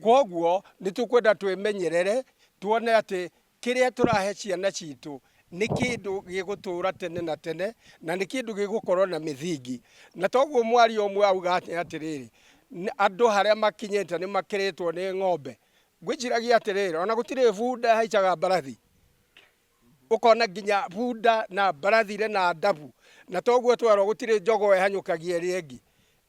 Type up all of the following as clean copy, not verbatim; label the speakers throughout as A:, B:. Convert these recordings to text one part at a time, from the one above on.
A: Kwoguo nĩ tũkwenda twĩmenyerere tuone atĩ kĩrĩa tũrahe ciana citũ nĩ kĩndũ gĩgũtũra tene na tene na nĩ kĩndũ gĩgũkorwo na mĩthingi. Na toguo mwaria ũmwe auga atĩrĩrĩ, andũ harĩa makinyĩte nĩ makĩrĩtwo nĩ ng'ombe. Ngwĩciragia atĩrĩrĩ, ona gũtirĩ bunda ĩhaicaga mbarathi. Ũkona nginya bunda na mbarathi irĩ na ndabu. Na toguo twerwo gũtirĩ jogoo ĩhanyũkagia ĩrĩa ĩngĩ.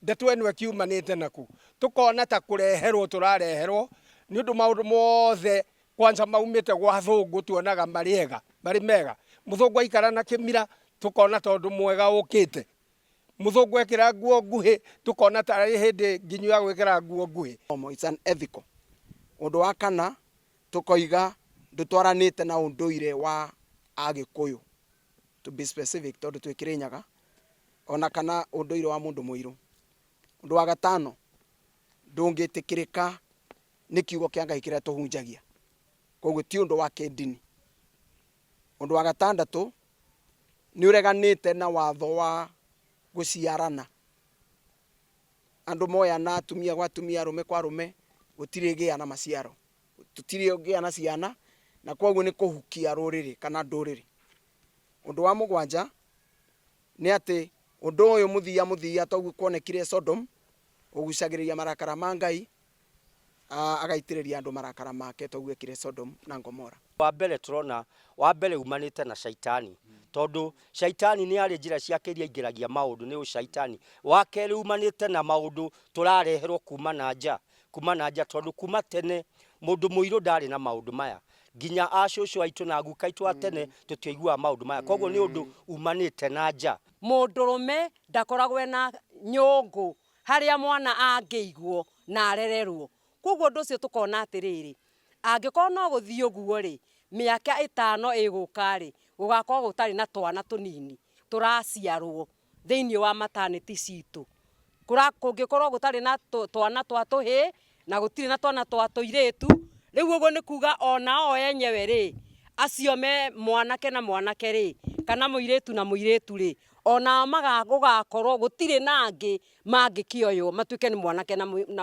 A: Ndeto ĩno ĩkiumanĩte nakũ? Tũkona ta kũreherwo tũrareherwo nĩ ũndũ maũndũ mothe kwanza maumĩte gwa athũngũ tuonaga marĩ ega, marĩ mega. Mũthũngũ aikara na kĩmira tũkona tondũ mwega ũkĩte. Mũthũngũ ekĩra nguo nguhĩ tũkona tarĩ hĩndĩ nginyu ya gwĩkĩra nguo nguhĩ.
B: It's unethical. Ũndũ wa kana tũkoiga ndũtwaranĩte na ũndũire wa Agĩkũyũ, to be specific, tondũ twĩ Kĩrĩnyaga, ona kana ũndũire wa mũndũ mũirũ. Ũndũ wa gatano, ndũngĩtĩkĩrĩka nĩ kiugo kĩa Ngai kĩrĩa tũhunjagia, koguo ti ũndũ wa kĩndini. Ũndũ wa gatandatũ, nĩ ũreganĩte na watho wa gũciarana. Andũ moyana atumia gwa atumia, arũme kwa arũme, gũtirĩ gĩa na maciaro, tũtirĩ gĩa na ciana, na koguo nĩ kũhukia rũrĩrĩ kana ndũrĩrĩ. Ũndũ wa mũgwanja nĩ atĩ ũndũ ũyũ mũthia mũthia toguo kuonekire Sodom, ũgucagĩrĩria marakara ma Ngai, agaitĩrĩria andũ marakara make toguo ekire Sodom na Gomora.
C: Wa mbere tũrona wa mbere umanĩte na caitani, tondũ caitani nĩ arĩ njĩra ciake iria aingĩragia maũndũ nĩ ũcaitani. Wa kerĩ umanĩte na maũndũ tũrareherwo kuma na nja, kuma na nja, tondũ kuma tene mũndũ mũirũ ndarĩ na maũndũ maya, nginya acũcũ aitũ na guka aitũ a tene tũtiaiguaga maũndũ maya, koguo nĩ ũndũ umanĩte na nja.
D: Mũndũrũme ndakoragwo ena nyũngũ harĩa mwana angĩigwo na arererwo. Koguo ũndũ ũcio tũkona atĩrĩrĩ, angĩkorwo no gũthiĩ ũguo rĩ, mĩaka 5 ĩgũka rĩ, gũgakorwo gũtarĩ na twana tũnini tũraciarwo thĩinĩ wa maternity citũ. Kũngĩkorwo gũtarĩ na twana twa tũhĩĩ na gũtirĩ na twana twa tũirĩtu, rĩu ũguo nĩ kuga ona o enyewe rĩ, acio me mwanake na mwanake rĩ, kana mũirĩtu na mũirĩtu rĩ, onao gũgakorwo gũtirĩ na angĩ mangĩkĩoywo matuĩke nĩ mwanake na